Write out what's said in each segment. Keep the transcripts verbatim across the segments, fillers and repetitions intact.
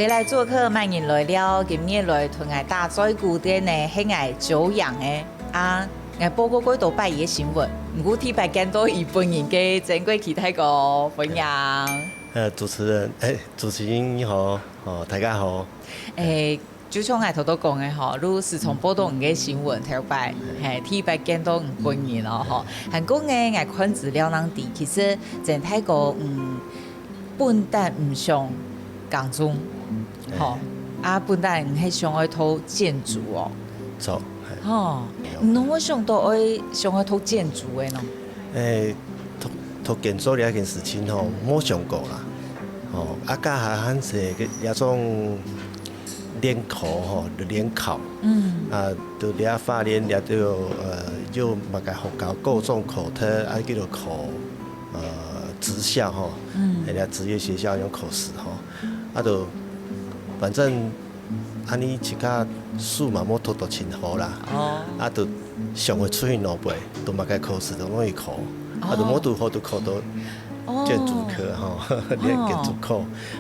你來做客，麼人來尞？今日來同𠊎打嘴鼓个呢，係𠊎久仰个啊，𠊎報過幾多擺佢个新聞，毋過第一擺見到佢本人个，真過期待个，歡迎。呃，主持人，哎，主持人你好，哦，大家好。哎，就像𠊎頭頭講个吼，就時常報到你个新聞頭擺，嘿，第一擺見到你本人哦吼。還過呢，𠊎看資料正知，其實真大哥，嗯，本旦毋想耕種，吼，啊，本旦你係想愛讀建築哦，著，嘿。吼，你仰會想到愛想愛讀建築个呢？誒，讀讀建築這件事情吼，無想過啦。吼，啊，該下還係个這種聯考吼，聯考，嗯，啊，就這花蓮這就呃，有麼个學校高中考特，啊，叫做考呃職校吼，嗯，這職業學校用考試吼，啊，就反正 安尼自家書嘛無讀到盡好啦，哦，啊，就想愛出去外背，讀麼个考試都攏會考，啊，就無拄好就考到建築科吼，連建築科，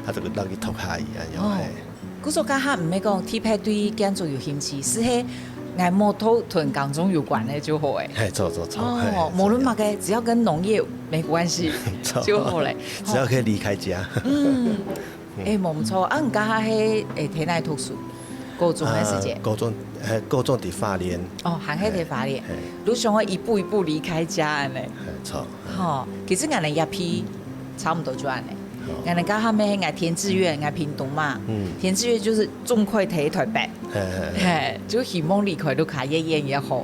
啊，就落去讀下去安樣嘿。故所該下毋係講特別對建築有興趣，係係𠊎無讀同耕種有關个就好誒。嘿，著著著，哦，無論麼个，只要跟農業沒關係就好嘞。只要可以離開家。嗯。 誒，無毋著，啊，你該下係誒，在哪讀書？高中个時節？高中，誒，高中在花蓮。哦，還係在花蓮，你想愛一步一步離開家恁呢。著。吼，其實𠊎等一批差毋多就恁呢。𠊎等該下咩？𠊎填志願，𠊎屏東嘛，填志願就係盡快在台北，嘿，就希望離開屋下越遠越好。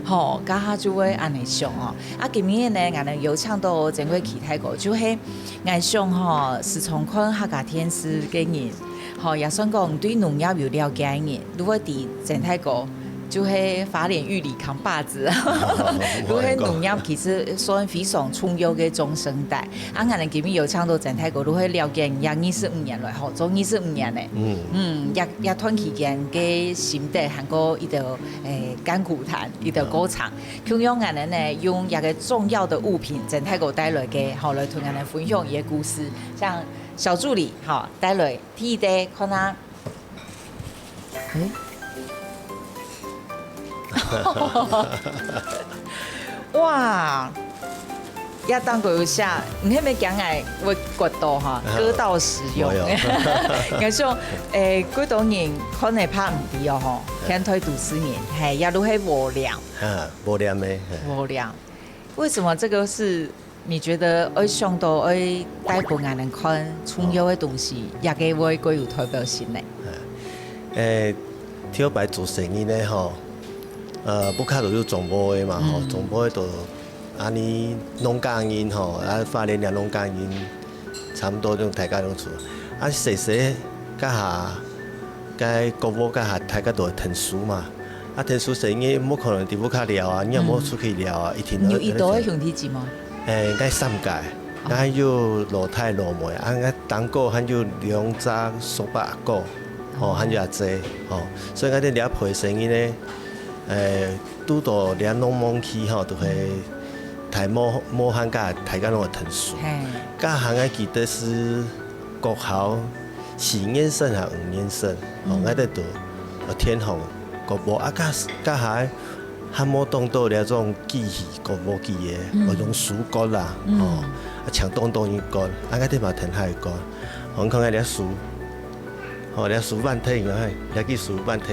吼，該下就會恁呢想哦。啊，今日呢，𠊎等有請到真過期待个，就係 𠊎想吼，時常看客家電視个人，吼，也算講對農業有了解个人，就會知真大哥就係花蓮玉里扛把子，就係農業其實算非常重要个中生代。啊，𠊎等今日有請到真大哥，就會了解人家二十五年來吼，做二十五年呢，嗯，也也段期間个心得，還過一个誒甘苦談，一个過程。 共樣𠊎等呢，用一个重要个物品，真大哥帶來个，吼，來同𠊎等分享佢个故事。像小助理，吼，帶來第一个，看啊。誒，哇！ 也當過有寫，你係毋係驚𠊎會刮到哈？割到使用。𠊎想，誒，幾多人看會怕毋知哦吼，現代都市人，嘿，也都係無良。哈，無良个。無良。為什麼這個是你覺得會想到會帶分𠊎等看重要个東西，也个會過有代表性呢？誒，頭擺做生意呢吼，呃，屋下都有長輩个嘛吼，長輩都 安尼農家人吼，啊，花蓮个農家人，差毋多種大家攏出。啊，細細該下，該國外該下，大家都會𢯭手嘛。啊，𢯭手細人無可能佇屋下尞啊，你也無出去尞啊，一定你有幾多个兄弟姊妹？誒，𠊎三个，𠊎有老弟老妹，啊，𠊎頂高還有兩隻叔伯阿哥，吼，還有阿姊，吼，所以𠊎兜這輩細人呢，誒， 拄到這農忙期吼，就係大無無閒，甲大家攏會𢯭手。該下𠊎記得係國校四年生還五年生，吼，𠊎兜就天皇國寶啊，該該下還無當多這種機器，國寶機个，該種書割啦，吼，啊，請當多人割，啊，𠊎兜嘛𢯭下去割，吼，你看𠊎這書，吼，這書萬體，你看，這支書萬體。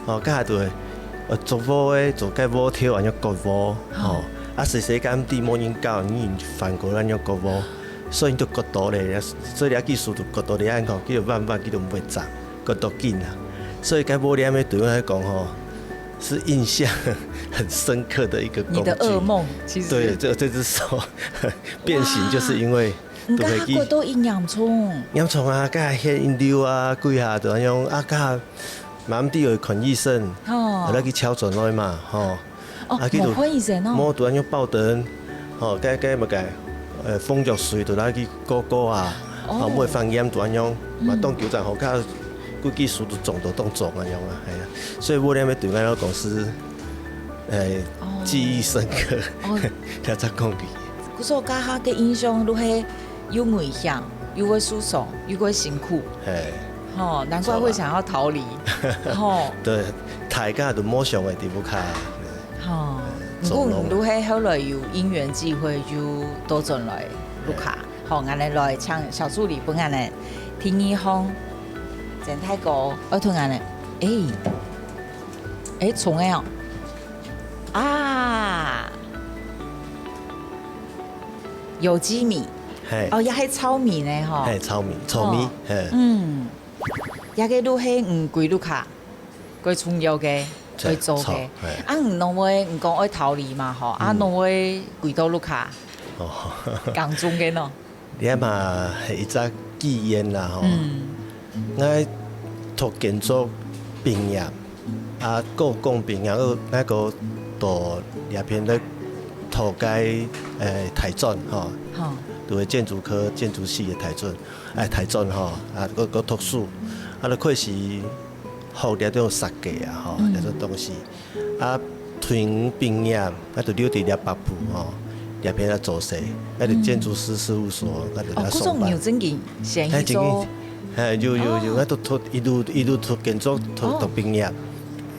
吼，該下就會，呃，做禾个，做該禾頭，安樣割禾，吼。啊，細細个毋知無人教，你翻過來安樣割禾，所以你就割到咧，所以這支書就割到咧，安講，叫做萬萬，叫做毋會長，割到緊啊。所以該禾粒仔對我來講吼，是印象很深刻的一個工具。你的噩夢，其實。對，這這隻手變形，就是因為你該下割到恁嚴重？嚴重啊，該下血流啊，幾下就安樣啊，該下 嘛毋知愛看醫生，吼，後來去敲轉來嘛，吼。哦，啊，去就無看醫生哦。無就安樣抱等，吼，該該麼个，呃，風藥水就拿去膏膏啊，哦，哦，莫放鹽就安樣，嘛當久正好，該規支手都腫到當腫安樣啊，哎呀，所以我那邊對𠊎來講是，哎，哦，記憶深刻，哦，這隻講起。故所該下个印象都係又危險，又會受傷，又會辛苦。嘿。哦，難怪會想要逃離。吼。對，大家都無想个地方去。吼，毋過你都係後來有因緣際會就倒轉來屋下。吼，𠊎等來請小助理分𠊎等聽一項，真太高，我同𠊎等，誒，誒，重个哦，啊，有機米，嘿，哦，也係糙米呢，吼，嘿，糙米，糙米，哦，嘿，嗯。 這个就係你歸屋下，最重要个，愛做个。著，著，嘿。啊，你攏會，你講愛逃離嘛，吼，啊，嗯，攏會歸到屋下，哦，當中个喏。這嘛係一隻機緣啦，吼。嗯。𠊎讀建築畢業，啊，高工畢業，𠊎，𠊎過到這片个讀个，誒，大專，吼，吼，讀个建築科、建築系个大專。 哎，大專吼，啊，閣，閣讀書，啊，就開始學這種設計啊，吼，嗯，這種東西。啊，退伍畢業，啊，就留佇這北部吼，這片啊做事，啊，就建築師事務所，啊，就哦，該上班。故所你有正經先去做？哎，正經，哎，有，有，有，哦，啊，都讀，一路，一路讀建築，讀，哦，讀畢業，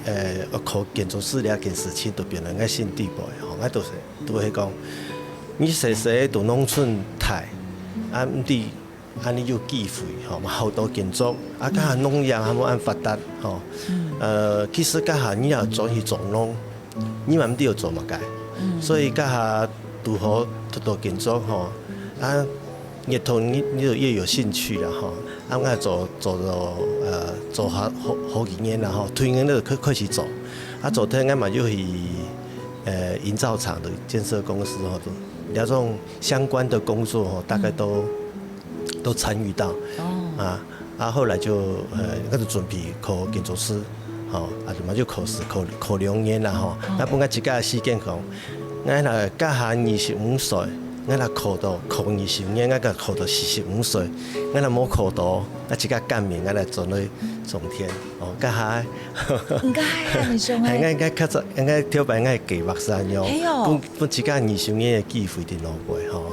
呃，考建築師這件事情，就變成𠊎心底背吼，啊，都係，都係講，你細細都農村大，啊，毋知 恁呢有機會吼，嘛好多建築，啊，該下農業還無恁發達吼。嗯。呃，其實該下你也轉去做農，你嘛毋知愛做麼个。嗯。所以該下拄好讀到建築吼，啊，越讀你，你就越有興趣啦吼。啊，𠊎做，做到，呃，做好，好，好幾年啦吼，退伍就開，開始做。啊，做忒𠊎嘛又去，呃，營造廠的建設公司吼，就這種相關的工作吼，大概都，嗯，都參與到。哦。啊，啊，後來就，呃，𠊎就準備考建築師，吼，啊，就嘛就考試，考，考兩年啦吼。哦。啊，分𠊎自家个時間講，𠊎若該下二十五歲，𠊎若考到，考二十年，𠊎若考到四十五歲，𠊎若無考到，𠊎自家改名，𠊎來轉去種田。哦，該下，毋該啊，你想哎。哎，𠊎，𠊎較早，𠊎頭擺𠊎計劃係恁樣，係哦。分，分自家二十年个機會佇路尾吼。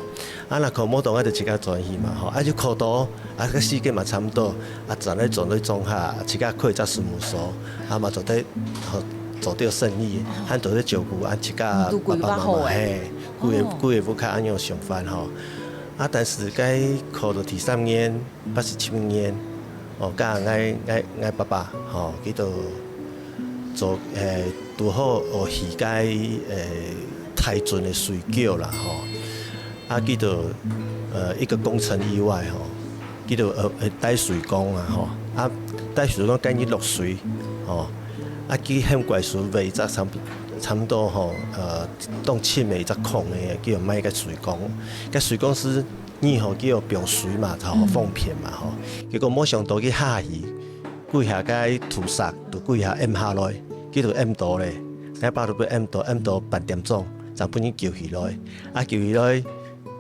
啊，若考無到，啊，就自家轉去嘛，吼，啊，就考到，啊，个時間嘛差毋多，啊，轉來轉去莊下，啊，自家開一隻事務所，啊，嘛做得，吼，做到生意，哦，還做得照顧啊，自家爸爸媽媽，你都規劃好欸。嘿，規个，哦，規个屋下恁樣想法吼。啊，但是該考到第三年，八十七年，哦，甲𠊎，𠊎，𠊎爸爸，吼，佢就做，誒，拄好學起該，誒，大圳个水橋啦，吼。 啊，佢就，呃，一個工程意外吼，佢就，呃，呃，帶水管啊吼，啊，帶水管該日落水吼，啊，佢喊怪手挖一隻差不，差不多吼，呃，當深个一隻孔个，佢就埋个水管，該水管係泥吼，佢就放水嘛，吼，嗯，放片嘛吼，結果無想到佢下去，幾下該土石就幾下暗下來，佢就暗到咧，該爸都被暗到，暗到半點鐘，正分人救起來，啊，救起來。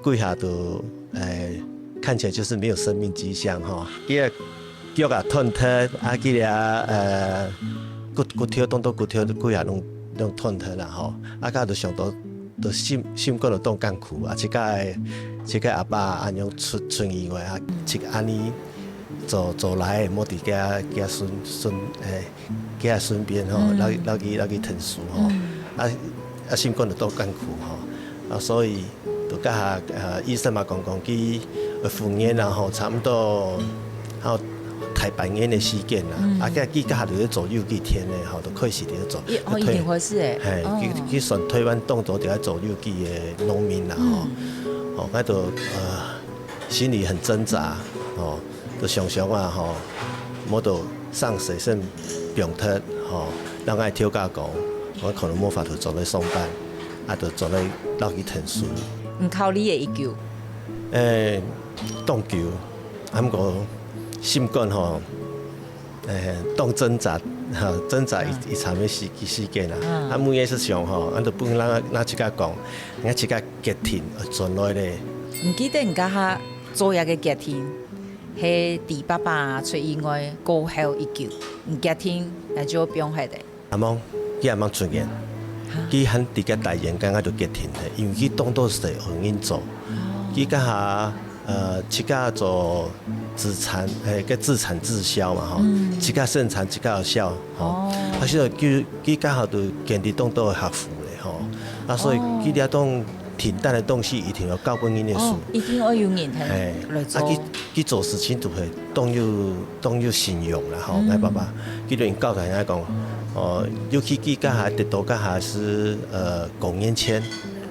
幾下都，誒，看起來就是沒有生命跡象吼。佢个腳啊斷忒，啊，佢个，呃，骨，骨頭，當多骨頭，幾下攏，攏斷忒啦吼。啊，該就想到，就心，心肝就當艱苦啊，自家个，自家阿爸恁樣出，出意外啊，自家恁呢做，做來，無佇佢，佢孫，孫，誒，佢身邊吼，嗯，摎，摎佢，摎佢𢯭手吼。嗯。啊，啊，心肝就當艱苦吼。啊，所以 就甲下，呃，醫生嘛講講，佢，呃，復原啊吼，差不多還有大半年个時間啦。嗯。啊，佢，佢甲下就咧做有機田个吼，就開始咧做。一，哦，一定會係誒。嘿，哦。佢，佢算台灣當多就咧做有機个農民啦吼。嗯。哦，𠊎就，呃，心裡很掙扎，哦。 就想想啊吼，無就送洗身放忒吼，摎𠊎頭家講，𠊎可能無法度轉來上班，啊，就轉來落去𢯭手。毋考慮个一久。誒，當久，啊，毋過心肝吼，誒，當掙扎，哈，掙扎一，哦，一長个時，時間啊。哦。啊，每日係想吼，啊，就分人，人自家講，人自家決定，呃，轉來咧。毋記得人家下 做這个決定，係在爸爸出意外過後已久，你決定來做放忒个。阿姆，佢阿姆出院，哈？佢還在該大院，剛剛就決定忒，因為佢當多事愛人做。哦。佢該下，呃，自家做自產，誒，个自產自銷嘛吼，嗯。自家生產自家銷吼。哦。啊，所以佢佢較好就建立當多个客戶咧吼。啊，所以哦。佢這種訂單个東西一定愛交分人个手。哦，一定愛有人來做。嘿，啊，佢佢做事情就會當有當有信用啦吼，嗯。𠊎爸爸，佢就教大家講，哦，尤其佢該下得到該下係呃，公園簽。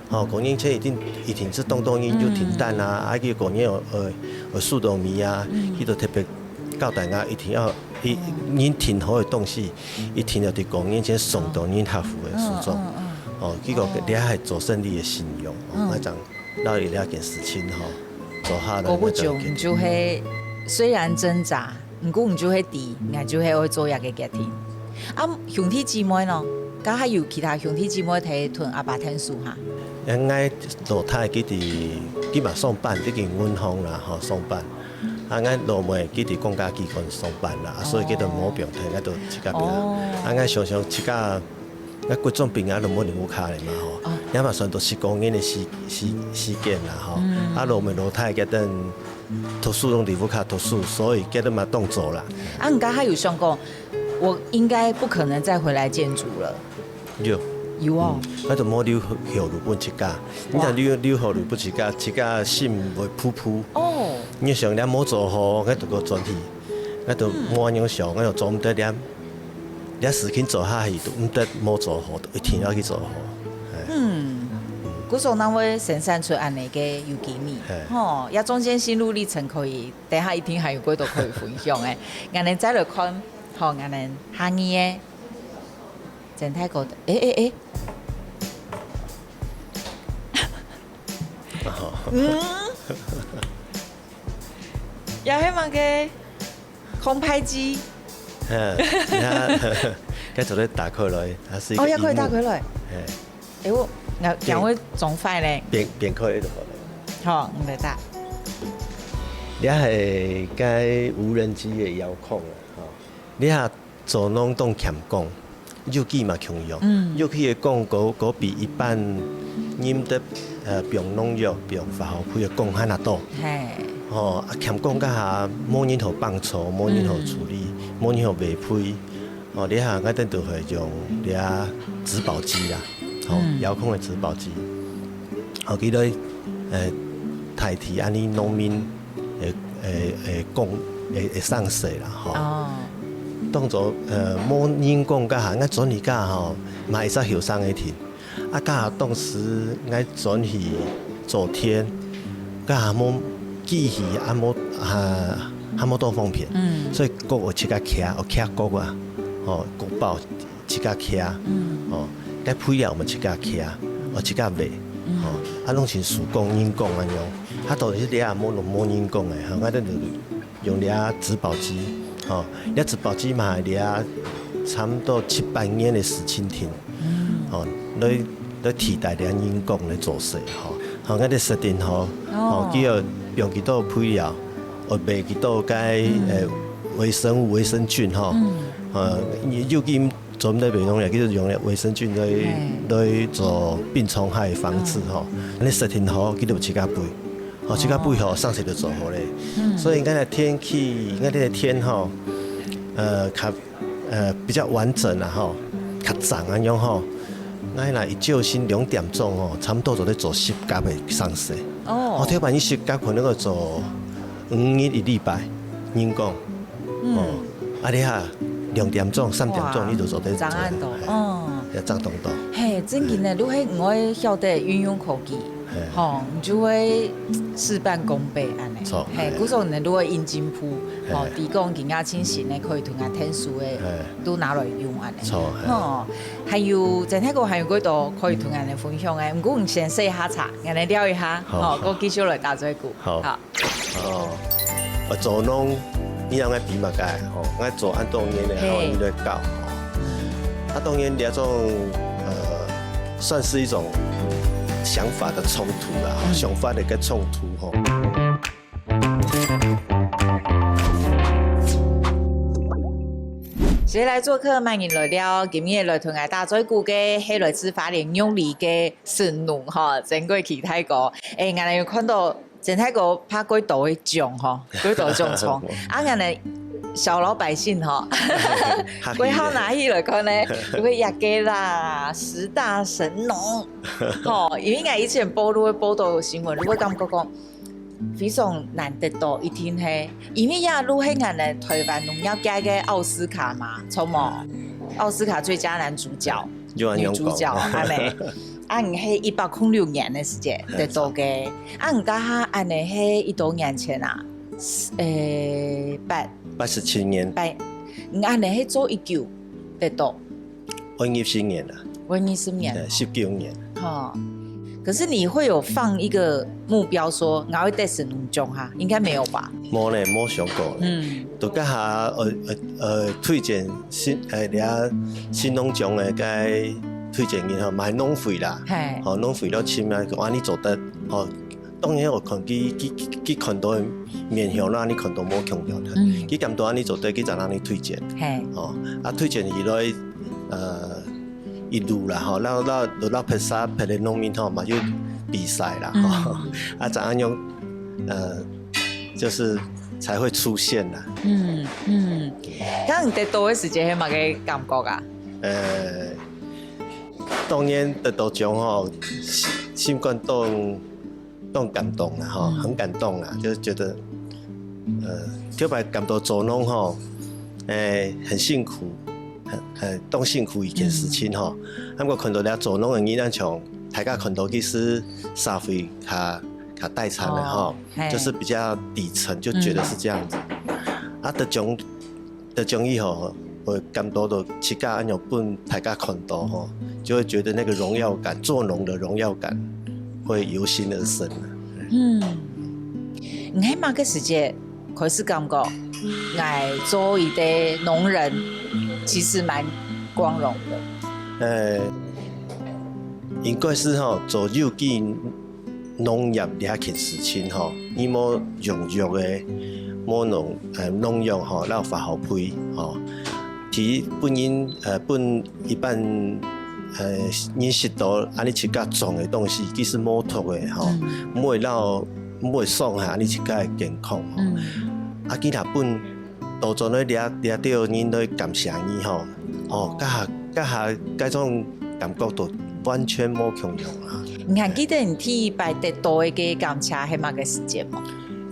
吼，公園簽一定一定係當多人有訂單啊，嗯。啊，佢公園有呃有樹豆米啊，嗯。佢就特別交代啊，一定愛一人訂好个東西，一定愛在公園簽送到人客戶个手中。嗯，嗯，嗯。哦，結果哦。這還做生理个信用，哦，嗯。該講到底這件事情吼，做下來。姑勿就係雖然掙扎， 毋過你就係知，𠊎就係愛做這个決定。啊，兄弟姊妹呢？該還有其他兄弟姊妹在同阿爸𢯭手哈？𠊎老弟佢在佢嘛上班，在間銀行啦吼上班。啊，𠊎老妹佢在公家機關上班啦，所以佢就無放忒，𠊎就自家放。哦。啊，𠊎想想自家 𠊎國中畢業都無入屋下咧嘛吼，哦。也嘛算到十過年个時時時間啦吼。嗯。啊，老妹老弟佢等讀書攏入屋下讀書，所以佢等嘛當做啦。啊，你該還有想講，我應該不可能再回來建築了。有。有哦。嗯，𠊎都無留後路分自家。你若留留後路分自家，自家心會浮浮。哦。你想你無做好，𠊎就過轉去，𠊎都無恁樣想，𠊎就做毋得了。 這事情做下去，都毋得無做好，都一定愛去做好。嘿。嗯，故所正會生產出恁樣个有機米，嘿。吼，這中間心路歷程可以，等下一定還有幾多可以分享个。𠊎等再來看，吼，𠊎等下二个，曾大哥个，誒誒誒，哦。嗯，這係麼个？ 空拍機。嗯，你看，該做得打開來，它是一個哦，也可以打開來。螢幕。哎，𠊎，𠊎，對。驚會撞壞咧。扁，扁開就好了。好，你來打。這係該無人機个遙控啊，吼。這下做農當欠工， 有機嘛共樣，嗯。有機个工，該，該比一般人得，呃，放農藥、放化學品个工還較多。嘿。吼，啊，欠工該下，無人好幫手，無人好處理，嗯。無人好維護。吼，這下𠊎等都係用這植保機啦，吼，嗯。遙控个植保機。吼，佢來，呃，代替恁樣農民 會，會，會講，會，會省事啦，吼。哦。當做，呃，無人工該下，𠊎轉去該下吼，嘛一隻後生个田。啊，該下當時𠊎轉去做田，該下無機器，啊無，啊，還無當方便。嗯。所以穀愛自家徛，愛徛穀啊，吼，穀包 自家徛，嗯。哦，該肥料嘛自家徛，哦，自家挖，嗯。哦，啊，攏盡手工人工恁樣。啊，當時這也無，無人工个，吼，𠊎等就用這植保機，吼，這植保機嘛，這差毋多七八年个時間停，嗯。哦，來，來替代這人工來做事，吼。吼，𠊎等設定好，哦。吼，佢愛用幾多肥料，愛挖幾多該，嗯。呃，微生物、微生菌，吼。嗯。呃，有機 做毋得賣農藥，佢就用這微生菌來，嘿。來做病蟲害防治吼。嗯。恁樣設定好，佢就自家肥。吼，自家肥吼，哦。省事就做好咧。嗯。所以𠊎个田去，𠊎个田吼，呃，較，呃，比較完整啦吼，較長恁樣吼。𠊎若一朝晨兩點鐘吼，差毋多做得做十甲个省事。哦。哦，頭擺你十甲可能愛做五日一禮拜，人工。 嗯。哦，啊，你哈，兩點鐘、三點鐘，哇，你就做得做得，爭恁多，嘿，哦。也爭當多。嘿，正經个，嘿。你係毋會曉得運用科技，嘿。吼，你就會事半功倍恁樣。著，嘿，嘿。故所你如果用進步，嘿。吼，提供更加清醒个，可以同𠊎𢯭手个，嘿。都拿來用恁樣。著，嘿。吼，還有，真係講還有幾多可以同𠊎等分享个，毋過你先歇一下茶，𠊎等尞一下，好，吼，好。過繼續來打嘴鼓。好。好。 哦，呃，做農，你應該比麼个？吼，𠊎做恁多年了，嘿。吼，你來教，吼。啊，當然這種，呃，算是一種想法的衝突啦，吼，嗯。想法的一個衝突，吼。誰來作客，麼人來尞，今日來同𠊎打嘴鼓个，係來自花蓮玉里个神農，吼，曾貴琪大哥。誒，𠊎等有看到真係个怕過多个獎吼，過多獎狀。啊，恁呢小老百姓吼，較過好拿起來看呢，有个一个啦，十大神農，吼，因為𠊎以前報路个報導新聞，你會感覺講非常難得到，一定係，因為這路係恁呢台灣農業界个奧斯卡嘛，著無？奧斯卡最佳男主角。 就恁樣講。女主角，恁呢。啊，你係一百空六年个時節得到个。啊，你該下恁呢係幾多年前啊？誒，八，八十七年。八，你恁呢係做幾久得到？二十年啊。二十年。對，十九年。吼。可是你會有放一個目標說，𠊎會得神農獎哈？應該沒有吧？無呢，無想過呢。嗯。就該下，呃，呃，呃，推薦 新，誒，這神農獎个該推薦人吼，嘛係農會啦。嘿。吼，農會都請啊，講啊，你做得，吼，當然𠊎看佢，佢，佢，佢看到个面向啦，你看到無共樣啦。嗯。佢感到啊，你做得，佢就恁呢推薦。嘿。吼，啊，推薦以來，呃，一路啦，吼，到，到，到，到別儕，別个農民吼，嘛有比賽啦，吼。嗯。啊，就恁樣，呃，就是才會出現啦。嗯，嗯。 該你得到个時節係麼个感覺啊？呃，當然得到獎吼，心，心肝當，當感動啦，吼，嗯。很感動啦，就是覺得，呃，特別感到做農吼，誒，很辛苦，很，很，當辛苦一件事情吼。嗯。啊，𠊎看到這做農个人，像大家看到其實社會較，較底層个吼，哦，嘿。就是比較底層，就覺得是這樣子。嗯。啊，得獎 得獎以後，會感到到自家恁樣分大家看到吼，就會覺得那個榮耀感，做農的榮耀感會由心而生。嗯，你係麼个時節開始感覺，𠊎做一個農人，其實蠻光榮的？呃，應該是吼，做有機 農業這件事情吼，你無用藥个，無農，呃，農藥吼，摎化學肥吼，佢分人，呃，分一般，呃，人食到，恁呢自家種个東西，其實無毒个吼，嗯。毋會摎，毋會傷害恁呢自家个健康吼。嗯。啊，佢若分 到陣來掠，掠到人來感謝你吼。哦，該下，該下，該種感覺都完全無共樣啊。你還記得你第一擺得到个感謝係麼个時節無？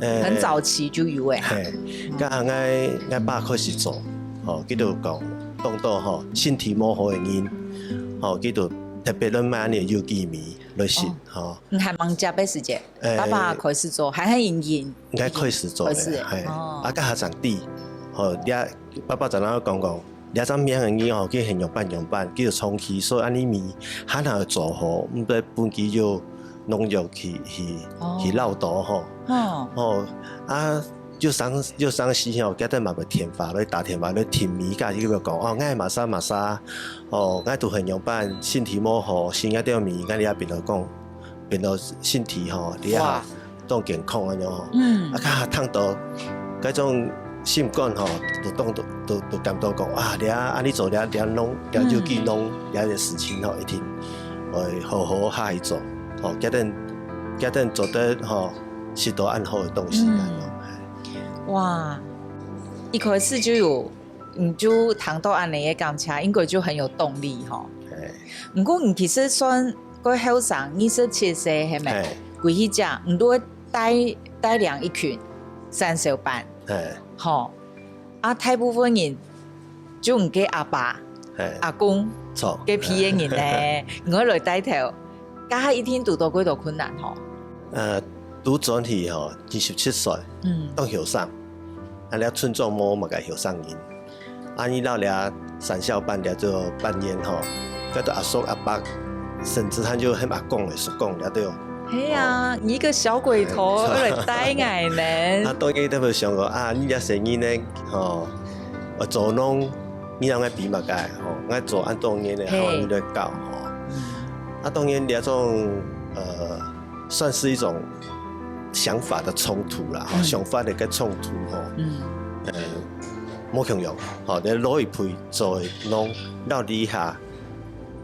呃，很早期就有个哈。嘿，該下𠊎，𠊎爸開始做，吼，佢就講，當多吼，身體無好个人，吼，佢就特別來買你个有機米來食，哦。吼。你還吂接个時節，呃，爸爸開始做，還係已經 應該開始做个，開始个，嘿。哦。啊，該下正知，吼，這爸爸常常講講，這隻名个人吼，佢係仰般仰般，佢就長期，所以恁呢米還好做好，毋得分佢有農藥去，去，哦。去摎到吼。哦。吼，啊，又傷，又傷心吼，佢等嘛會電話來，打電話來，聽米，甲佢講，哦，𠊎嘛啥嘛啥，哦，𠊎都係仰般，身體無好，食該兜米，𠊎這邊來講，變到身體吼，你啊，哇。 當健康恁樣吼。嗯。啊，較聽到該種心肝吼，就當，就，就，就感到講，啊，這恁呢做這，這農，這有機農，這个事情吼，一定會好好下去做，吼，佢等，佢等做得吼，食到恁好个東西恁樣。嗯。哇，一開始就有，你就聽到恁呢个感謝，應該就很有動力吼。嘿。毋過你其實算 過後生，二十七歲係無？嘿。歸去遮，你都會帶，帶領一群三小班。嘿。吼，啊，大部分人就你个阿爸、嘿。阿公，著。該批个人呢，你會來帶頭，該下一定堵到幾多困難吼。呃，拄轉去吼，二十七歲，嗯。當後生，啊，這村莊無麼个後生人。 啊，你摎這三小班這做半年吼，該兜阿叔阿伯，甚至還有喊阿公个叔公這兜。係啊，哦。你一個小鬼頭，哦。來帶𠊎呢。啊，當然都會想講，啊，你這細人呢，吼，呃，做農，你愛比麼个，吼，愛做恁多年个，嘿。好，你來教，吼。嗯。啊，當然這種，呃， 算是一種想法的衝突啦，吼，嗯。想法个一個衝突，吼。嗯。呃，無共樣，吼，你老一輩做个農，到底下，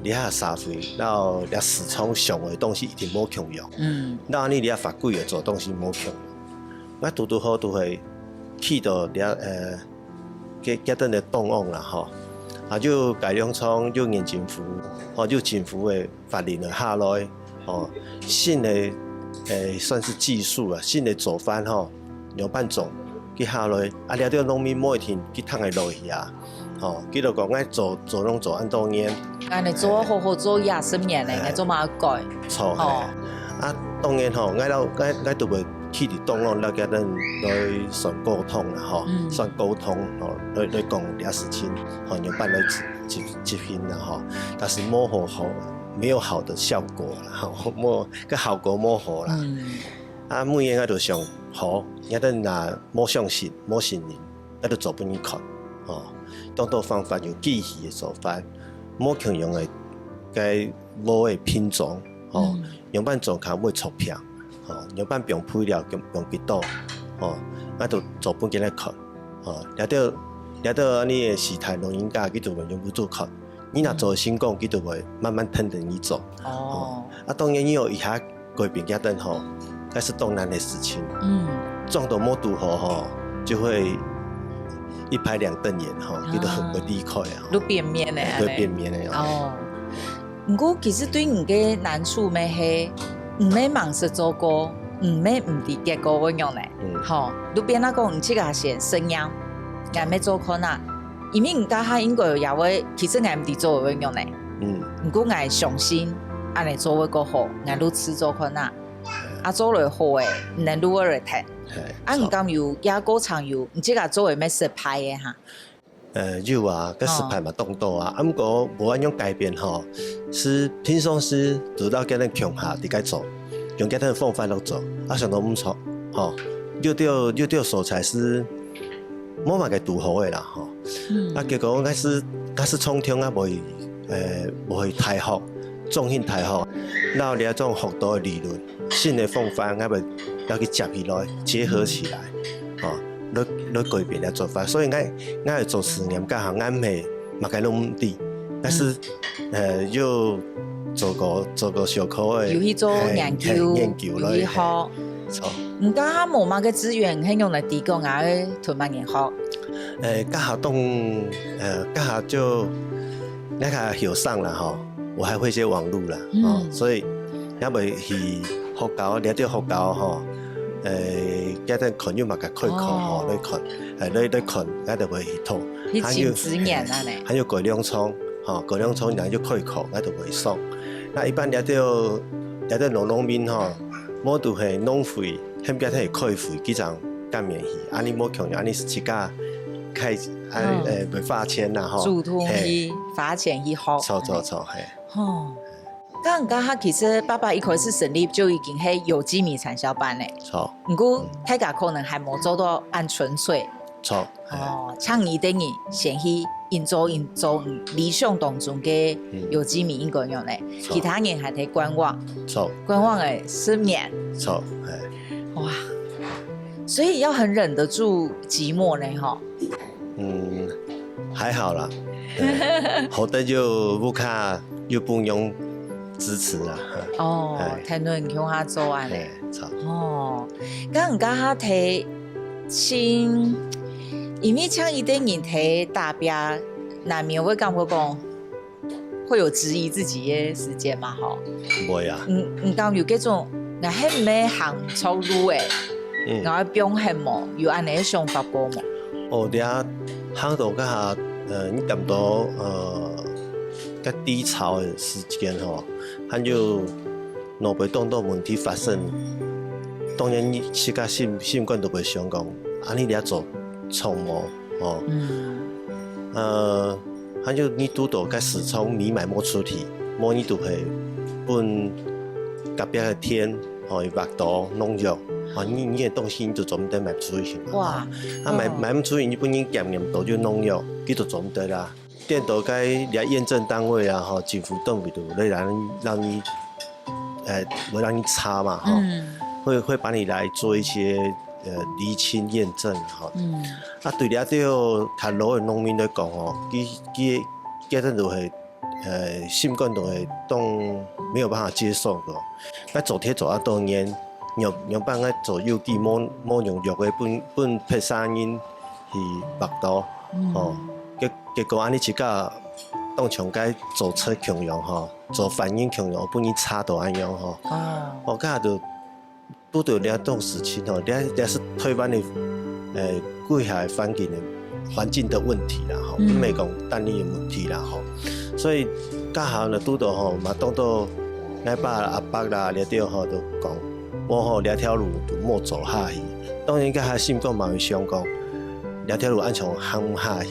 這下社會，然後這市場上个東西一定無共樣，嗯，然後你這法規个做東西無共樣，𠊎堵堵好都會去到這呃，該該等个檔案啦吼，啊，就改良場，就原政府，吼，就政府个法令个下來，吼，新个呃算是技術啊，新个做法吼，仰般做，佢下來，啊，這兜農民無一定佢聽得落去啊。 吼，佢就講愛做做攏做恁多年，恁樣做好好做二十年呢，哎，𠊎做麼个改？著，吼，嘿。啊，當然吼，𠊎老𠊎𠊎都會去佇檔案了解等來算溝通啦吼，嗯，算溝通吼，來來講這事情吼，仰般來執執執行啦吼，但是無好好，沒有好的效果啦吼，無个效果無好啦。嗯，啊，每日𠊎都想，好，𠊎等若無相信，無信任， 𠊎就做分你看，吼，當多方法有機器个做法，無共樣个該禾个品種，吼，嗯，仰般做較毋會出病，吼，仰般放肥料，放放幾多，吼，𠊎就做分佢來看，吼，這兜這兜恁呢个時代老人家，佢就會用不住看，你若做成功，佢就會慢慢跈等你做，哦，吼，啊，當然你有以下 改變這等吼，該是當難个事情。嗯，撞到無堵好吼，就會一拍兩瞪眼吼，啊，佢就很不理解啊。就變面了，哎，就變面了哦。哦，毋過其實對你个難處乜係，毋係吂識做過，毋係毋知結果會仰呢。嗯，吼，就變啊講你自家先承認，𠊎乜做看啊。因為你該下應該也會，其實𠊎毋知做會仰呢。嗯，毋過𠊎相信，恁呢做會較好，𠊎就試做看啊。 啊，做了好个，你能愈來聽。嘿，啊，著。你敢有也過常有，你自家做个乜失敗个哈？呃，有啊，該失敗嘛當多啊。啊，毋過無恁樣改變吼，係平常時堵到佢等共下佇該做，用佢等方法來做，啊，想到毋著，吼，有兜有兜所在係無麼个堵好个啦，吼。嗯。啊，結果𠊎係𠊎係重聽啊，無去，呃，無去大學，中興大學，然後這種學到个理論， 新个方法，𠊎會要去接起來，結合起來，吼，來來改變个做法。所以𠊎𠊎會做實驗，該下𠊎毋係麼个攏毋知，但是，呃，有做過做過小可个，有去做研究，嘿，嘿，研究來，有去學。嘿，著。毋過較無麼个資源，係用來提供啊，愛同麼人學？呃，該下當，呃，該下就，該下後生啦吼。 我還會一些網路啦，嗯，哦，所以也會去學校，了解學校吼，誒，佢等看有麼个開課吼，哦，來看，誒，來來看，𠊎就會去討。去尋資源啊呢。還有，還有改良場，吼，改良場人就開課，𠊎就會上。那一般了解了解農農民吼，無就係農會， 喊佢等去開會，佢正敢願去。恁呢無共樣，恁呢係自家開，啊，哦，誒，會花錢啦，吼。主動去，嘿，花錢去學。著著著，嘿。吼，該你該下其實爸爸一開始成立就已經係有機米產銷班咧。著。毋過，嗯，大家可能還無做到恁純粹。著。 哦，像你等人先去營造營造理想當中个有機米應該仰呢，嗯，著，其他人還在觀望，著，觀望誒十年。著，嘿。哇，所以要很忍得住寂寞呢，吼。嗯，還好啦，嘿，好得有屋下有朋友支持啦，哈。哦，嘿，天天共下做啊呢。嘿，著。哦，該你該下提 親，因為像一等人在打拚，難免會感覺講，會有質疑自己个時間嘛，吼。會啊。嗯，你敢有這種，𠊎係毋係行錯路誒？嗯。𠊎愛放忒無？有恁呢个想法過無？哦，這下行到該下，呃，你感到，呃，較低潮个時間吼，還有 腦背當多問題發生，當然你自家心心肝都會想講，啊，你這做錯無，吼。嗯。呃，還有你堵到該市場你賣無出去，無你就係分隔壁个店，吼，去挖到農藥，吼，你你个東西你就做毋得賣出去嘛。哇，啊，賣，嗯，賣毋出去，你分人檢驗到有農藥，佢就做毋得啦。 顛倒該這驗證單位啊，吼，政府單位都會讓你，讓你，呃，會讓你查嘛，吼，嗯，會會幫你來做一些，呃，釐清驗證，吼。嗯。啊，對這兜較老个農民來講，吼，佢佢佢等就會呃，心肝肚會當無辦法接受个。𠊎做忒做啊多年，仰仰般𠊎做有機無無農藥个分分別儕人去剝到，吼，結結果恁呢自家當像該做賊共樣吼，做犯人共樣，分人查到恁樣吼，哦，該下就 拄著這種事情吼，這這係台灣个，呃，居下个環境个環境个問題啦吼，毋係講單一个問題啦吼。所以該下呢，拄著吼，嘛當多𠊎爸阿伯啦，這兜吼，就講，無吼，這條路就莫走下去。當然，該下心肝嘛會想講，這條路恁樣行毋下去。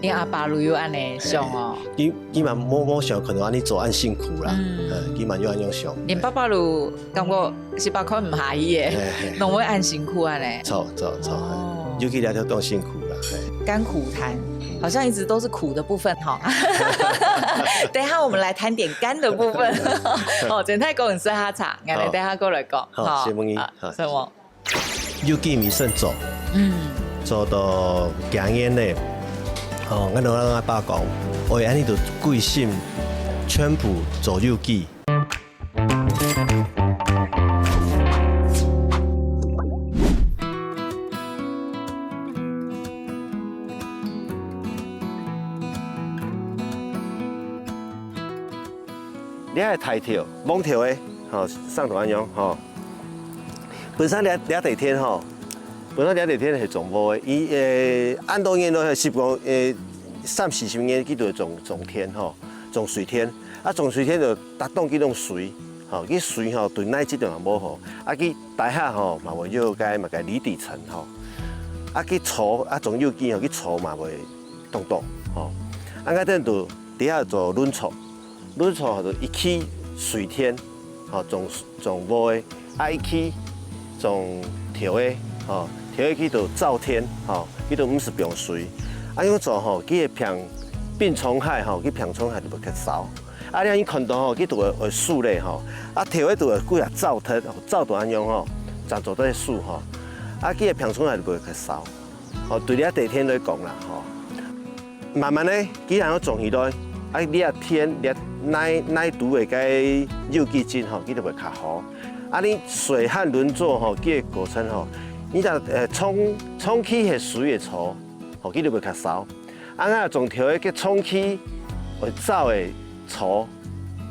你阿爸就有恁呢想哦？佢佢嘛無無想，可能恁呢做恁辛苦啦，嗯，佢嘛有恁樣想。你爸爸就 感覺是吧，看毋下去耶，嘿嘿，攏會恁辛苦啊呢。著著著，哦，尤其這條當辛苦啦，嘿。甘苦談，好像一直都是苦的部分哈。等一下我們來談點甘的部分。哦，真太講很深哈茶，𠊎等一下過來講。好，好，先問你，啊，好，什麼？有機味噌做，嗯，做到幾年咧。哦，𠊎同𠊎阿爸講，我恁呢就歸心全部做有機。 這係大條，黃條个，吼，生到恁樣，吼。本身這這塊田吼，本身這塊田係種禾个，佢呃，恁多年來，十過呃三四十年，佢就種種田吼，種水田。啊，種水田就 逐棟佢攏水，吼，佢水吼對泥質就無好，啊佢底下吼嘛會有該麼个離底層吼，啊佢草啊種有機吼，佢草嘛會當多吼。啊𠊎等就底下做輪作，輪作就一期水田，吼，種種禾个，啊一期種稻个，吼，稻个佢就燥田，吼，佢就毋使放水。啊恁樣做吼，佢个病病蟲害吼，佢病蟲害就會較少。 啊，你看到吼，佢就會會豎咧吼，啊，頭个就會幾下燥忒，燥到恁樣吼，正做得豎吼。啊，佢个病蟲害就會較少。吼，對這地田來講啦，吼，慢慢咧，佢還要種起來，啊，你啊田，你啊泥泥土个該有機質吼，佢就會較好。啊，你水旱輪作吼，佢个過程吼，你若呃長長期係水个草，吼，佢就會較少。 啊，𠊎種稻个，佢長期會燥个草，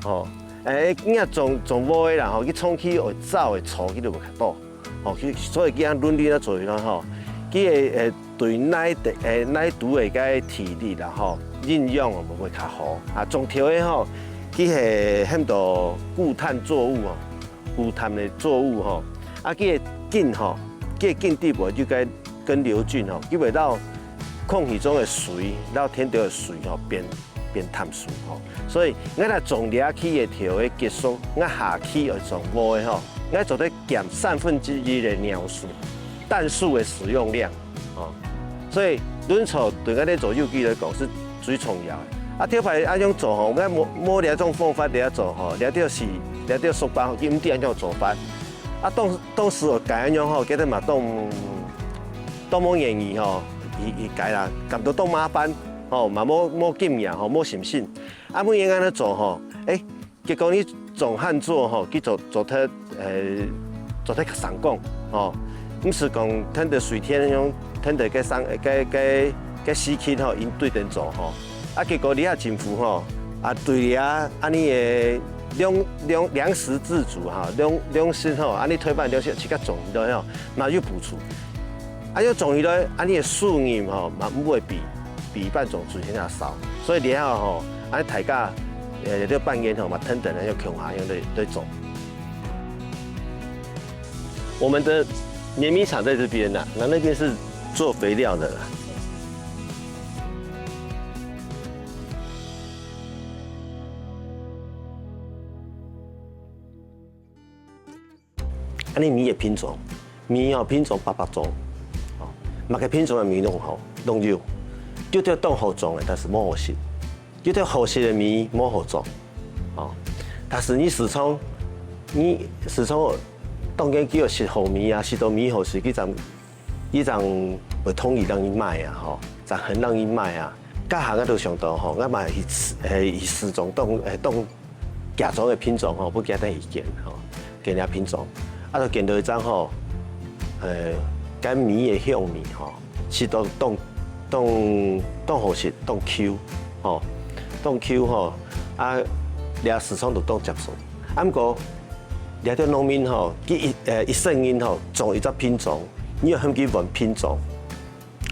吼，誒，應該種種禾个啦，吼，佢長期會燥个草，佢就會較多，吼，佢所以佢恁輪流啊做起來吼，佢个誒對泥地誒泥土个該體力啦，吼，營養會較好。啊，種稻个吼，佢係喊做固碳作物哦，固碳个作物吼，啊，佢个根吼，佢个根底部就該 根瘤菌吼，佢會摎空氣中个水，摎田底个水吼變變淡水吼。所以𠊎若種這期个稻个結束，𠊎下期愛種禾个吼，𠊎做得減三分之一个尿素，氮素个使用量吼。所以輪作對𠊎等做有機來講係最重要个。啊，頭擺恁樣做吼，𠊎無無這種方法這樣做吼，這兜係這兜叔伯吼，佢毋知恁樣做法。 啊，當當時𠊎改恁樣吼，覺得嘛當當無願意吼，去去改啦，感到當麻煩吼，嘛無無經驗吼，無信心。啊，每日恁樣做吼，誒，結果你種旱作吼，去做做忒誒，做忒較成功吼，毋係講跈等水田恁樣，跈等該生該該該時期吼，因對等做吼。啊，結果你啊政府吼，啊對你啊，恁呢个 糧糧糧食自主哈，糧糧食吼，恁呢台灣糧食自家種起來吼，嘛有補助。啊，有種起來，恁呢个收入吼，嘛毋會比比一般種水田較少。所以這下吼，恁呢大家呃這半年吼，嘛跈等个共下樣來來做。我們的碾米廠在這邊吶，那那邊是做肥料的啦。 恁呢米个品種，米吼品種百百種，吼，麼个品種个米攏好，攏有。有兜當好種个，但是無好食；有兜好食个米無好種，吼。但是你時常，你時常當然佢有食好米啊，食到米好食，佢正 佢正會同意讓你賣啊，吼，正肯讓你賣啊。該下𠊎就想到吼，𠊎嘛去試，誒，去試種當，誒，當假種个品種吼，不假得去揀吼，揀了品種，啊，就揀到一張吼，誒，該米个香味吼，食到當，當，當好食，當Q吼，當Q吼，啊，這市場就當接受。啊，毋過，這兜農民吼，佢一，誒，一生人吼，種一隻品種，你要喊佢換品種，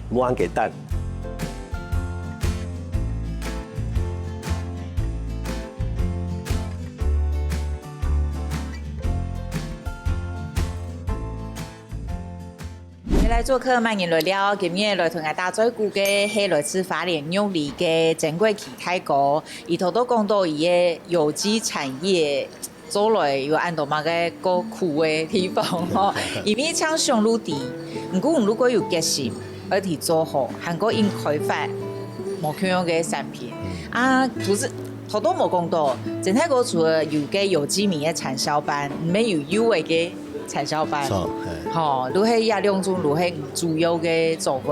無恁簡單。來做客，歡迎來尞。今日來同𠊎打嘴鼓个係來自花蓮玉里个曾貴琪大哥，佢頭先講到佢个有機產業 做來有恁多麼个過苦个地方吼，因為像想路底，毋過你如果有決心，愛去做好，還過應開發無共樣个產品。啊，就是頭先無講到，曾大哥除了有个有機米个產銷班，毋係有優惠个產銷班，著，嘿。吼，就係這兩種就係主要个作物，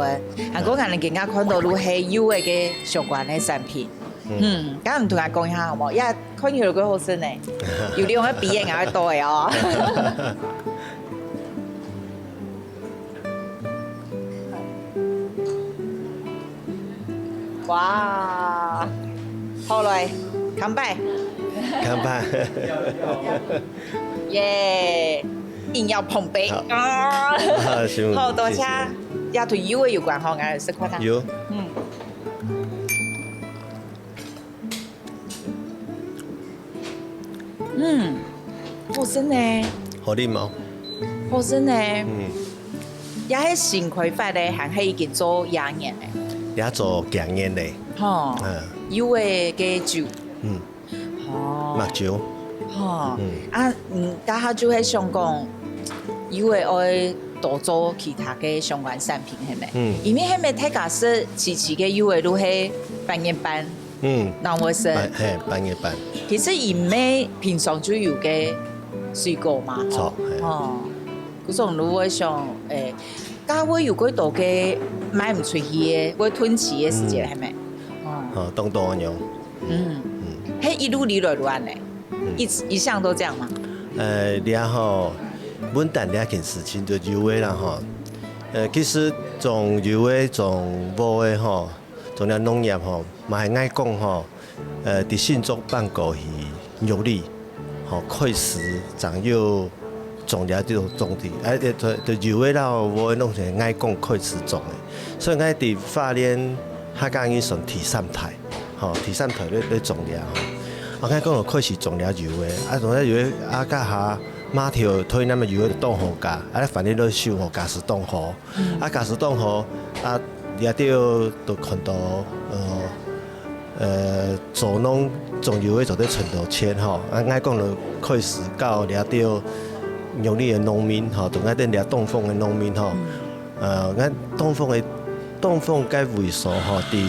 還過𠊎等今日看到就係優惠个相關个產品。 嗯，該你同𠊎講一下好無？呀，看起來幾好食呢，有兩个比人還多个哦。哇，好來，乾杯！乾杯！耶，飲料碰杯啊！啊，辛苦，好，多謝。謝謝。也同優惠有關吼，𠊎食看下。有。嗯。 嗯，好食呢。好啉哦。好食呢。嗯。也係新開發个，還係已經做幾年了？也做幾年了。吼，嗯。有个个酒。嗯。哦。麥酒。吼，嗯。啊，嗯，大家就會想講，有个愛多做其他个相關產品，係無？嗯。因為係無大家食，自家个有个就係半月半。 嗯。南威生。半，嘿，半月半。其實佢乜平常就有个水果嘛，著，吼。嘿。哦，故所你會想，誒，該會有幾多个賣毋出去个，會囤積个時節，嗯。係無？哦。哦，當多恁樣。嗯。嗯。係一路以來就恁呢，嗯。一直，一向都這樣嗎？呃，這吼，文旦這件事情就有个啦吼。呃，其實種有个，種無个吼， 種了農業吼，嘛係𠊎講吼，呃，佇新竹搬過去玉里，吼，開始正有種了這種種地，哎，就，就有个摎無个攏係𠊎講開始種个。所以𠊎佇花蓮客家人算第三代，吼，第三代咧，咧種了吼。啊，𠊎講就開始種了有个，啊，種了有个，啊，該下馬頭台南个有个當好價，啊，反正都收好價是當好。 啊，假使講吼，啊，這兜都看到，呃，呃，做農種有个做得賺到錢吼，啊，𠊎講就開始到這兜玉里个農民吼，同𠊎等這東豐个農民吼，呃，𠊎東豐个，東豐該位所吼，佇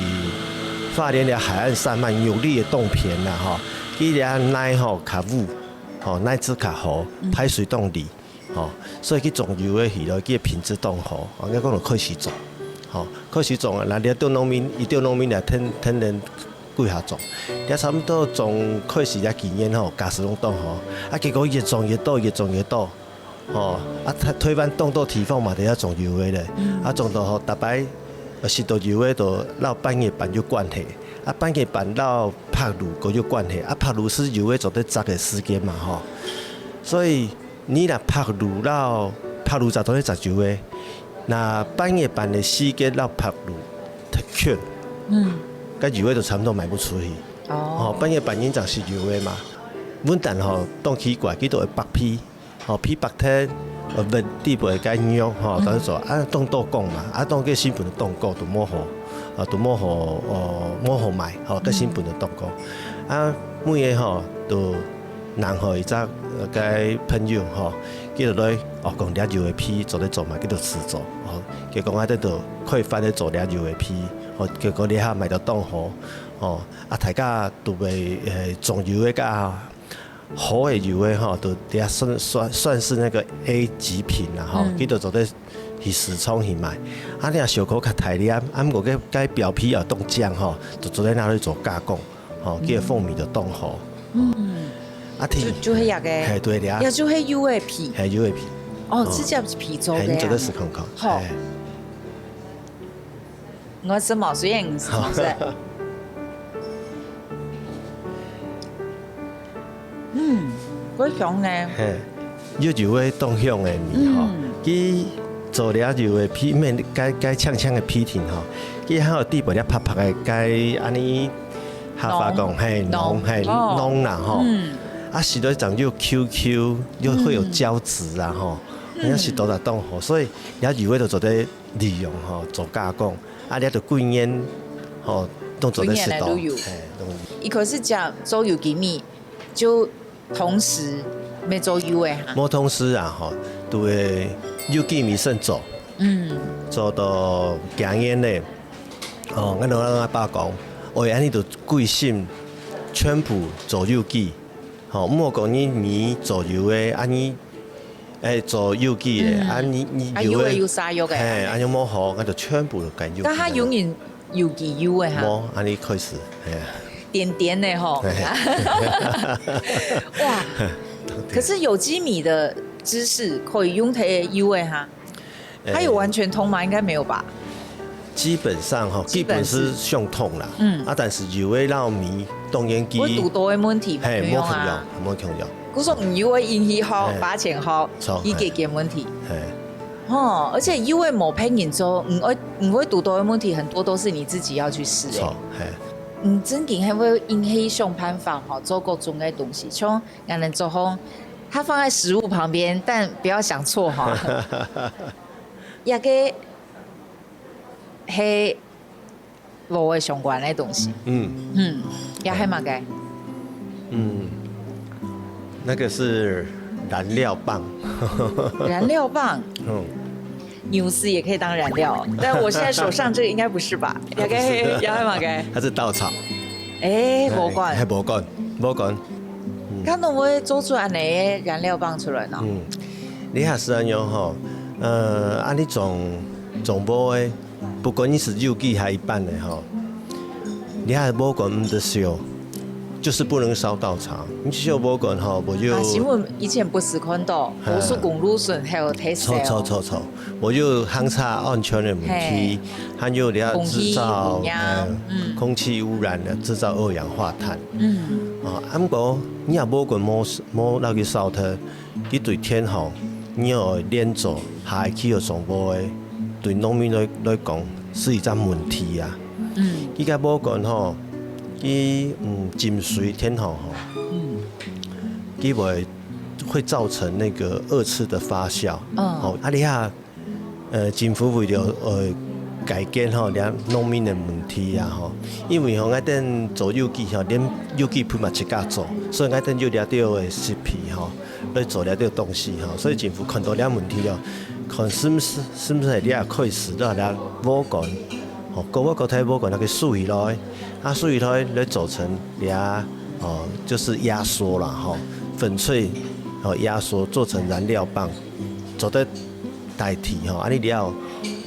花蓮个海岸山嘛，玉里个東片啦吼，佢這泥吼較烏，吼，泥質較好，排水當利。 吼，所以去種有个魚咯，佢个品質當好，啊，𠊎講就開始種，吼，開始種啊，若這兜農民，一兜農民來天，天然幾下種，也差不多種開始也幾年吼，價數攏當好，啊，結果越種越多，越種越多，吼，啊，台，台灣當多地方嘛，都要種有个咧，啊，種到吼，逐擺，呃，食到有个都摎半月半有關係，啊，半月半摎白露个有關係，啊，白露係有个做得摘个時間嘛，吼，所以 你若白露摎，白露摘當然摘有个，若半月半个時間摎白露忒近，嗯。該有个就差不多賣毋出去。哦。吼，半月半人正食有个嘛。文旦吼，當奇怪，佢都會剝皮，吼，皮剝忒，呃，問底背該肉，吼，當做，啊，當多講嘛，啊，當个成本當高，都無好，啊，都無好，哦，無好賣，吼，个成本就當高。啊，每个吼，都 然後一隻，呃，个朋友吼，佢就來，哦，講這有个皮做得做嘛，佢就試做，哦，結果𠊎等就開發咧做這有个皮，哦，結果這下賣到當好，哦，啊，大家都會，呃，種有个佮好个有个吼，都這算，算，算是那個A級品啦，吼，嗯。佢就做得去市場去賣。啊，你若小可較大粒，啊，毋過該該表皮啊當靚吼，就做得拿去做加工，吼，叫凤米就當好。嗯，啊，就就係這个，嘿，對了，也就係有个皮，嘿，有个皮，哦，直接皮做个，嘿，你做得試看看，好，嘿。 我是毛水人，是不是？嗯，會香呢。嘿，又有个當香个味吼。嗯，佢做了有个皮面，該該青青个皮筋吼，佢還有底部了白白个，該安尼客話講，嘿，瓤，瓤，嘿，哦，瓤啦吼。嗯，啊，食到一陣又Q Q，又會有膠質啊吼，嗯，好像食到了當好，所以了有个就做得 利用吼做加工，啊，你就幾年吼都做得食到，幾年來都有。嘿，都有。佢可是講做有機米，就同時也做有个哈。無同時啊吼，都會有機米先做，嗯，做到幾年咧。哦，𠊎同𠊎爸講，哦，安尼就歸心全部做有機。 吼，毋好講你米做油个，啊你，誒，做有機个，嗯，啊你你油个，啊油个有啥用个？嘿，啊又無好，啊就全部都改有機个。但佢永遠有機油个哈。無，啊你開始，嘿啊。點點的吼。嘿。哇，可是有機米的芝士可以用忒油个哈。 它有完全通嗎？應該沒有吧。基本上吼，基本是，基本是相通啦。嗯。啊，但是有个老米當然佢，會堵到个問題，嘿，無共樣啊。無共樣，無共樣。故所毋有个引起好，嘿，發錢好，著，去解決問題。嘿。哦，而且因為無別人做，毋會，毋會堵到个問題很多都是你自己要去試的。著，嘿。嗯，正經還會引起想辦法吼，做各種个東西，像 𠊎等做好，它放在食物旁邊，但不要想錯哈。這个係無个相關个東西。嗯。嗯，也係麼个？嗯，那個是燃料棒。燃料棒？嗯。 牛屎也可以當燃料，但我現在手上這個應該不是吧？也可以，也可以嗎？該它是稻草。哎，無管，哎，無管，無管。嗯。看能不能做出安尼个燃料棒出來呢？嗯，你還是安樣吼，呃，啊，你種種無个，不管你是有機還一般个吼，你還無管毋得燒，就是不能燒稻草。你燒無管吼，無就，啊，新聞以前不是看到，嘿，高速公路脣還有在燒。著，著，著，著。 無就行車安全个問題，嘿，還有你要製造，空氣污染，呃，嗯，空氣污染的，製造二氧化碳。嗯。啊，啊，毋過你若無管無，無落去燒忒，佢對天候，你愛連續下去个上坡个，對農民來，來講是一隻問題啊。嗯。佢个無管吼，佢，嗯，浸水天候吼，嗯，佢會，會造成那個二次的發酵。嗯。吼，啊，你看 呃，政府為了，呃，解決吼，這農民个問題啊，吼，因為吼，𠊎等做有機吼，連有機肥嘛自家做，所以𠊎等有這兜个設備吼，來做這兜東西吼，所以政府看到這問題哦，看是毋是，是毋是這開始到這無管，吼，各位各大無管那個收起來，啊，收起來來做成這，哦，就是壓縮啦，吼，粉碎，吼，壓縮做成燃料棒，做得 代替吼，安尼了，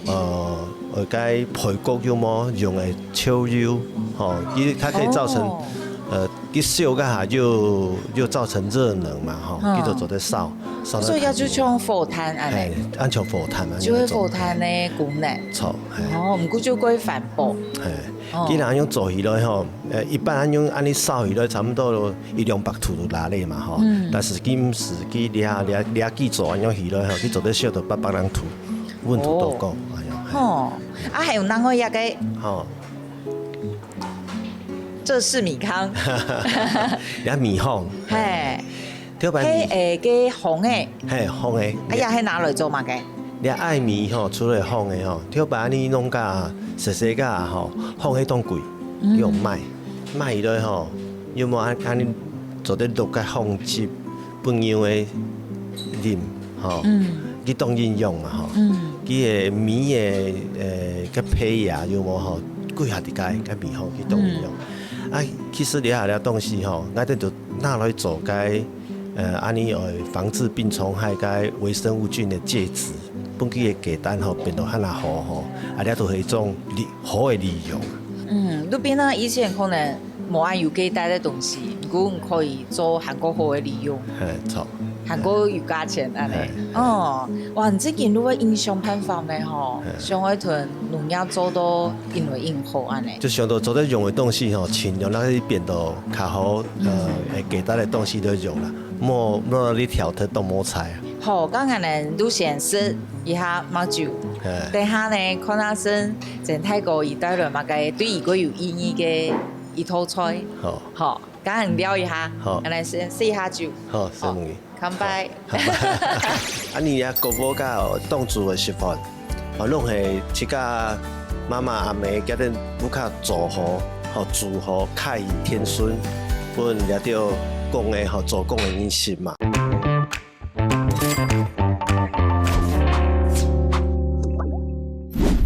呃，呃，該配角有無用个草油，吼，佢，它可以造成，哦，呃，佢燒該下又，又造成熱能嘛，吼，嗯，佢就做得燒，燒得，所以要就像火炭安尼，嘿，安像火炭啊，就係火炭个功能。著，嘿。哦，毋過就過環保。嘿，哦，佢若用做起來吼，呃，一般安用安尼燒起來，差不多一兩百度就拉咧嘛，吼。嗯。但是佢毋是，佢掠，掠，掠幾座安樣起來吼，佢做得燒到八百零度。 溫度都夠，哦，哎呀，嘿。吼，啊，還有另外一個，吼，這是米糠。也米糠，嘿，頭擺米，嘿，誒，个紅誒，嘿，紅誒，哎呀，係拿來做麼个？你愛米吼，除了紅誒吼，頭擺你弄个細細个吼，紅誒當貴，嗯，用賣，賣落吼，有無安安尼做得落个紅汁，分牛誒啉？ 吼，嗯，佢當營養嘛，吼，嗯，佢个米个，呃，个胚芽有無吼，歸下佇該，該米吼，佢當營養。嗯，啊，其實這下這東西吼，𠊎等就拿來做該，呃，安尼呃，防治病蟲害該微生物菌个介質。分佢个雞蛋吼變到還較好吼，啊，這都係一種利好个利用。嗯，路邊呢，以前可能無恁有雞蛋个東西，毋過你可以做還較好个利用，係，著。還較有價錢恁呢。係。哦，哇，你這間路个營銷辦法呢吼，係。想愛同農業做到越來越好恁呢。就想到做得用个東西吼，盡量讓佢變到較好，呃，嗯。會記得个東西都用啦，莫莫你挑忒當無彩啊。好，剛剛呢，路線食一下目酒，係。等下呢，看下先，曾大哥佢帶來麼个對佢較有意義个一道菜。好。好，剛剛聊一下，好。剛才先試一下酒。好，好，承蒙你。 乾杯。乾杯。啊，你這个鍋包个當主个食法，哦，攏係自家媽媽阿姆佢等屋下做好，吼，煮好，較易添順，分這兜講个吼，做工个人食嘛。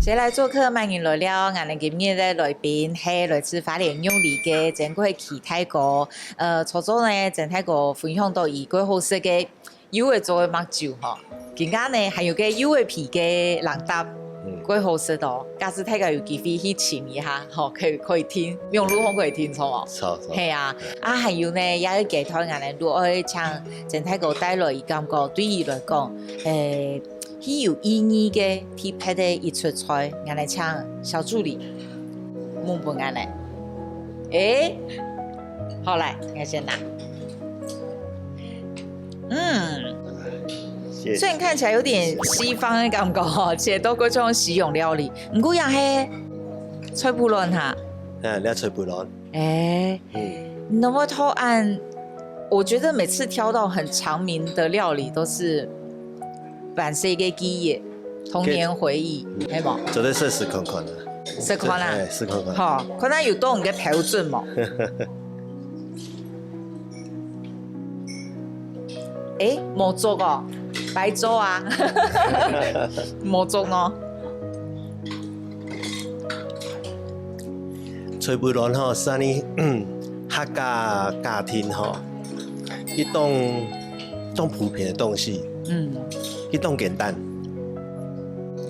誰來作客，麼人來尞。𠊎等今日个來賓係來自花蓮玉里个曾貴琪大哥。 呃，頭先呢，曾大哥分享到佢較好食个柚仔做个目酒吼，今下呢還有个柚仔皮个零嗒，嗯。較好食哦。假使大家有機會去尋一下，吼，可以可以訂，網路上可以訂，著無？著，著。係啊，啊還有呢，這个階段𠊎等就愛請曾大哥帶來佢感覺對佢來講，誒，最有意義个特別个一出菜，𠊎等請小助理問分𠊎等。誒，好來，𠊎先拿。 嗯，謝謝。雖然看起來有點西方的感覺哦，其實都各種西洋料理。毋過也係菜脯卵哈。嗯，這菜脯卵。哎，嗯。你有沒有偷ăn？我覺得每次挑到很常名的料理都是 還細个記憶，童年回憶，係無？做得試試看看啊。試看啊。哎，試看看。好，看下有到你个標準無？哎，無足哦，白做啊，無足哦。菜脯卵吼，係恁呢，客家家庭吼，一種 當普遍个東西，嗯。佢當簡單。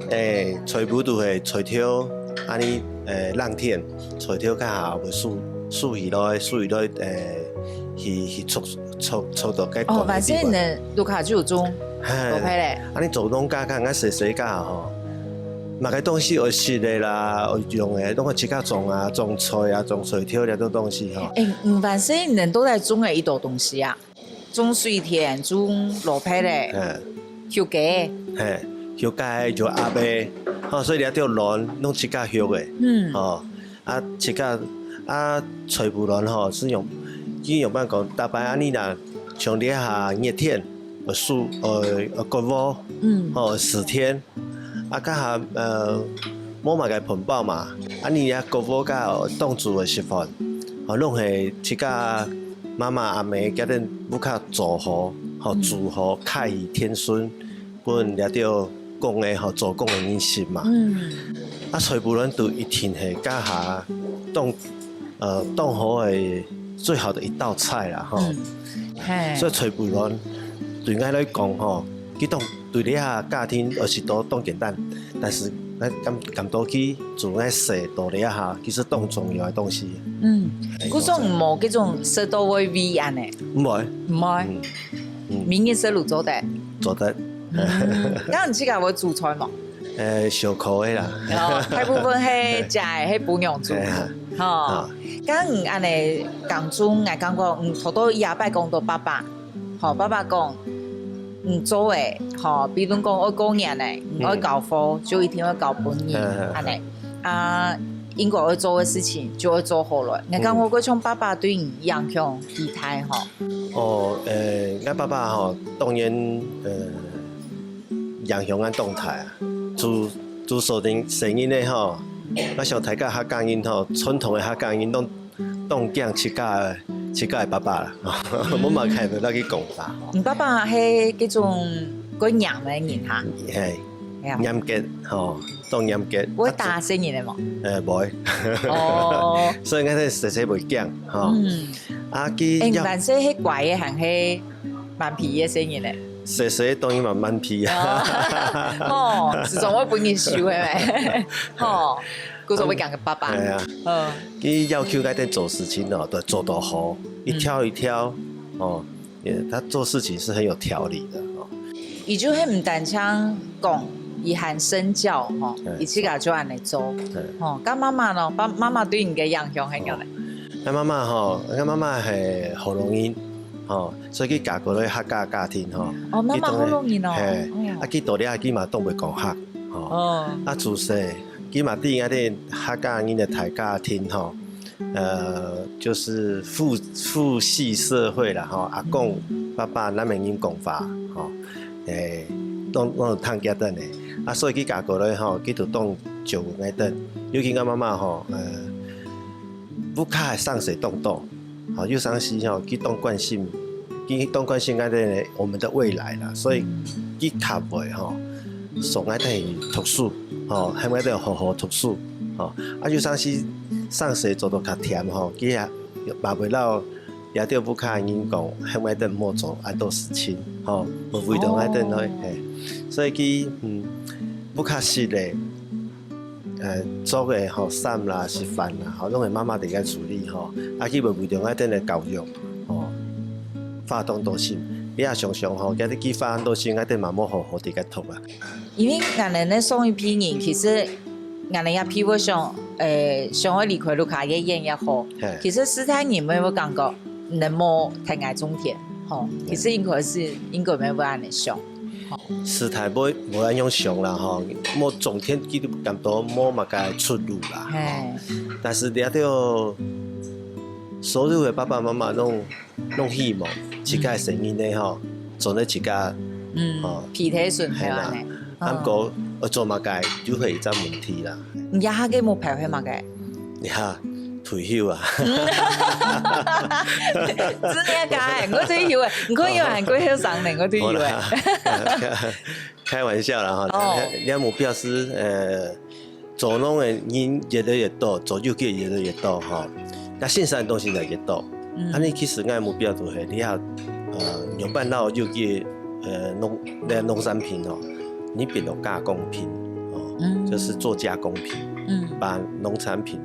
誒，菜脯就係菜頭，恁呢，誒，冷天，菜頭該下會收，收起來，收起來，誒，去，去搓，搓，搓到該乾个地方。哦，反正呢，屋下就有種，嘿，蘿蔔咧。恁呢做農家，較細細个吼，麼个東西愛食个啦，愛用个，攏愛自家種啊，種菜啊，種菜頭這種東西吼。誒，嗯，反正你等都在種个一兜東西啊。 種水田，種蘿蔔咧，嘿。畜雞。嘿，畜雞，畜鴨仔，吼，所以這兜卵攏自家畜个，嗯。吼，啊，自家，啊，菜脯卵吼，係用，佢用般講，逐擺恁呢啦，像這下熱天，呃，收，呃，呃，割禾，嗯。吼，蒔田， 啊，該下，呃，無麼个盆包嘛，恁呢啊，割禾該當主个食飯，吼，攏係自家媽媽阿姆佢等屋下做好，吼，嗯。煮好，較易添順，分這兜講个，吼，做工个人食嘛。嗯。啊，菜脯卵就一定係該下當，呃，當好个，最好的一道菜啦，吼。嗯。嘿。所以菜脯卵對𠊎來講，吼， 佢當對這下家庭，呃，食到當簡單，但是𠊎感，感到佢自𠊎細到這下，其實當重要个東西。嗯，哎，故所無該種食到會畏恁呢？毋會。毋會。嗯，嗯。明日食滷做得。做得。嗯，該你自家會煮菜無？呃，小可个啦。哦，大部分係食个，係餔娘煮。哎呀。吼，啊。該你恁呢當中，𠊎感覺，嗯，頭到一下擺講到爸爸， 吼，爸爸講，你做个，吼，比如講愛過年个，你愛交貨，嗯。就一定愛交分人，嗯，嗯，嗯。恁呢。啊，應該愛做个事情，就愛做好來。嗯。你感覺過像爸爸對你影響幾大吼？哦，呃，𠊎爸爸吼，當然，呃，影響𠊎當大啊。自，自細人，細人个吼，𠊎想大家客家人吼，傳統个客家人攏 當敬自家个，自家个爸爸啦，嗯。無麼个人會來去講啥。你爸爸係該種較嚴个人哈？係，係啊。嚴格，吼，當嚴格。會打細人个無？呃，毋會。哦。所以𠊎細細會驚，吼。嗯。啊，佢，欸，你還細係乖个還係蠻皮个細人呢。細細當然嘛蠻皮啊。哦，哦，時常會分人笑个咩？吼，故所會講个爸爸。哎呀，嗯，佢要求𠊎等做事情哦，都做到好，一條一條，哦，也，他做事情是很有條理的哦。佢就係毋單淨講，佢還身教吼，嗯，佢自家就恁樣做。嗯，吼，該媽媽呢？爸，媽媽對你个影響係仰般呢？哦，𠊎媽媽吼，𠊎媽媽係學老人，吼，所以佢嫁過來客家家庭吼。哦，媽媽學老人哦。嘿，哦，啊，佢到了佢嘛當會講客，吼。哦，啊，自細佢嘛在𠊎等客家人个大家庭吼，呃，就是父，父系社會啦，吼，阿公、爸爸，𠊎等人講話，吼，誒，攏，攏有聽見个呢。啊，所以佢嫁過來吼，佢就當照顧𠊎等，尤其𠊎媽媽吼，呃，屋下个生事當多，吼，有當時吼，佢當關心，佢當關心𠊎等个，我們的未來啦，所以佢較會吼，送𠊎等去讀書，吼，喊𠊎等好好讀書，吼，啊，有當時生事做到較忝吼，佢也，也袂摎 也對屋下人講，喊𠊎等莫做恁多事情，吼，無為著𠊎等咯，哦，嘿。所以佢，嗯，屋下食个，呃，著个吼，衫啦、食飯啦，吼，攏係媽媽在該處理吼。啊，佢無為著𠊎等个教育，吼，花當多心。你也想想吼，今日佢花恁多心，𠊎等嘛無好好在該讀啊。 因為𠊎等个上一輩人，其實𠊎等這輩會想，呃，想愛離開屋下越遠越好。嘿。其實世代人乜會感覺，你無跈𠊎種田，吼，其實應該係，應該乜會恁樣想。世代無，無恁樣想啦，吼，無種田，佢就感覺無麼个出路啦，吼。嘿。但是這兜所有个爸爸媽媽攏 攏希望自家个細人仔吼，做得自家，嗯，吼，皮提順，係啦。係恁樣。啊，毋過愛做麼个，就係一隻問題啦。你這下个目標係麼个？這下退休啊。真个假个？我退休誒，你看有還過後生呢，我退休誒。無啦，開玩笑啦，吼。哦。你，你目標係，呃， 做農个人越來越多，做有機越來越多，吼。該生產个東西也越多。嗯。恁樣其實𠊎目標就係你愛，呃，仰般摎有機，呃，農，該農產品哦，你變到加工品，哦，嗯。就是做加工品，嗯。把農產品，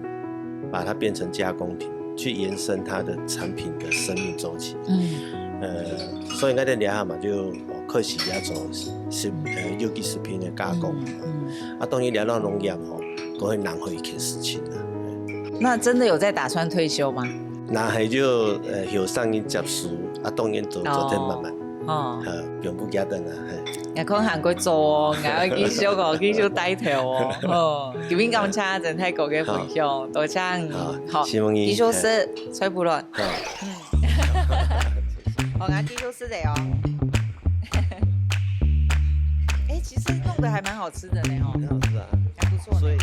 把它變成加工品，去延伸它的產品的生命週期。嗯。呃，所以𠊎等這下嘛，就，哦，開始也做食，食，呃，有機食品个加工。嗯，嗯。啊，當然，這下農業吼， 過係另外一件事情啦。那真的有在打算退休嗎？若係就，呃，後生人接手，啊，當然做，哦。做得慢慢。哦。呃，毋使急等啦，嘿。𠊎看還過做哦，𠊎愛繼續哦，繼續帶頭哦。哦，今日感謝曾大哥个分享，好。多謝你。好，好，承蒙你，繼續食，嘿。菜脯卵。好。嗯。好，𠊎繼續食个哦。哎，其實弄得還蠻好吃的呢，吼。很好吃啊。還不錯呢。所以